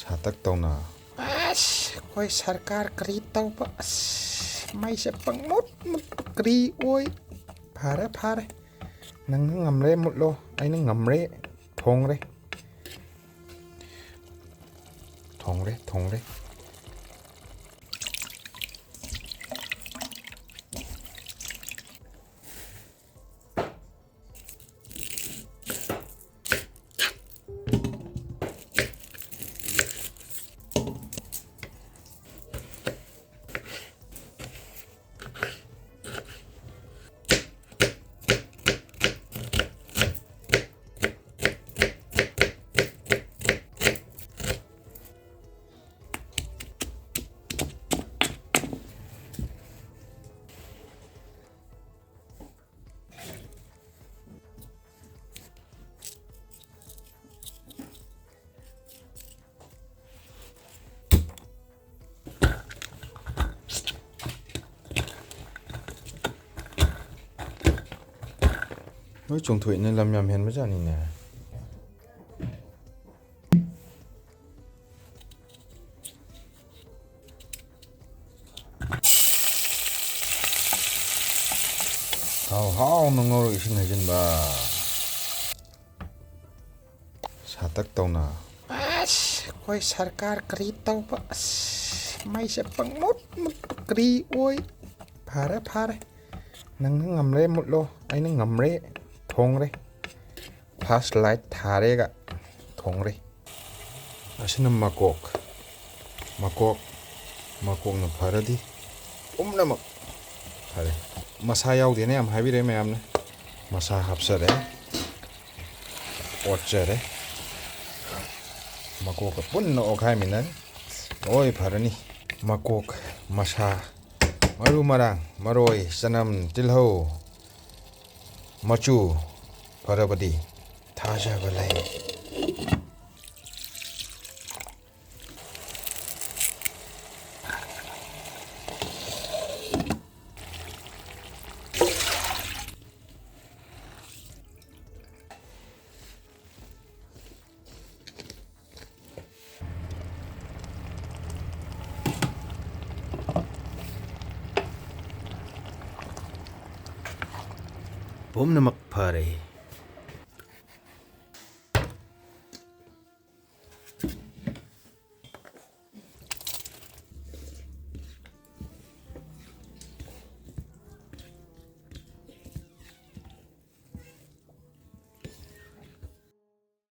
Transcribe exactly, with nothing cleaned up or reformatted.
ꯁꯥꯇꯛ ꯇꯧꯅ꯫ ꯑꯁ, ꯑꯩꯈꯣꯏ ꯁꯔꯀꯥꯔ ꯀꯔꯤ ꯇꯧꯕ? ꯑꯁ, ꯃꯩꯁꯦ ꯄꯪꯃꯨꯠ ꯃꯨꯠꯄ ꯀꯔꯤ ꯑꯣꯏ? ꯐꯔꯦ, ꯐꯔꯦ꯫ ꯅꯪꯅ ꯉꯝꯔꯦ ꯃꯨꯠꯂꯣ, ꯑꯩꯅ ꯉꯝꯔꯦ ꯊꯣꯡꯔꯦ꯫ ꯊꯣꯡꯔꯦ, ꯊꯣꯡꯔꯦ꯫ ꯂꯣꯏ ꯆꯣꯡꯊꯣꯛꯏꯅꯦ, ꯂꯝ ꯌꯥꯝ ꯍꯦꯟꯕꯖꯥꯠꯅꯤꯅꯦ꯫ ꯊꯥꯎ ꯍꯥꯎꯅ ꯉꯧꯔꯒ ꯏꯁꯤꯡ ꯍꯩꯖꯤꯟꯕ꯫ ꯁꯥꯇꯛ ꯇꯧꯅ꯫ ꯑꯁ, ꯑꯩꯈꯣꯏ ꯁꯔꯀꯥꯔ ꯀꯔꯤ ꯇꯧꯕ? ꯑꯁ, ꯃꯩꯁꯦ ꯄꯪꯃꯨꯠ ꯃꯨꯠꯄ ꯀꯔꯤ ꯑꯣꯏ? ꯐꯔꯦ, ꯐꯔꯦ꯫ ꯅꯪꯅ ꯉꯝꯔꯦ ꯃꯨꯠꯂꯣ, ꯑꯩꯅ ꯉꯝꯔꯦ ꯊꯣꯡꯔꯦ꯫ Flashlight ꯊꯥꯔꯦꯒ ꯊꯣꯡꯔꯦ꯫ ꯑꯁꯤꯅ ꯃꯀꯣꯛ꯫ ꯃꯀꯣꯛ, ꯃꯀꯣꯛꯅ ꯐꯔꯗꯤ ꯄꯨꯝꯅꯃꯛ ꯐꯔꯦ꯫ ꯃꯁꯥ ꯌꯥꯎꯗꯦꯅ ꯌꯥꯝ ꯍꯥꯏꯕꯤꯔꯛꯑꯦ ꯃꯌꯥꯝꯅ꯫ ꯃꯁꯥ ꯍꯥꯞꯆꯔꯦ, ꯑꯣꯠꯆꯔꯦ꯫ ꯃꯀꯣꯛꯀ ꯄꯨꯟꯅ ꯑꯣꯠꯈꯥꯏꯃꯤꯟꯅꯔꯦ꯫ ꯂꯣꯏ ꯐꯔꯅꯤ꯫ ꯃꯀꯣꯛ, ꯃꯁꯥ, ꯃꯔꯨ ꯃꯔꯥꯡ, ꯃꯔꯣꯏ, ꯆꯅꯝ, ꯇꯤꯜꯍꯧ, ꯃꯆꯨ ꯐꯔꯕꯗꯤ ꯊꯥꯖꯕ ꯂꯩ꯫ ꯄꯨꯝꯅꯃꯛ ꯐꯔꯦ꯫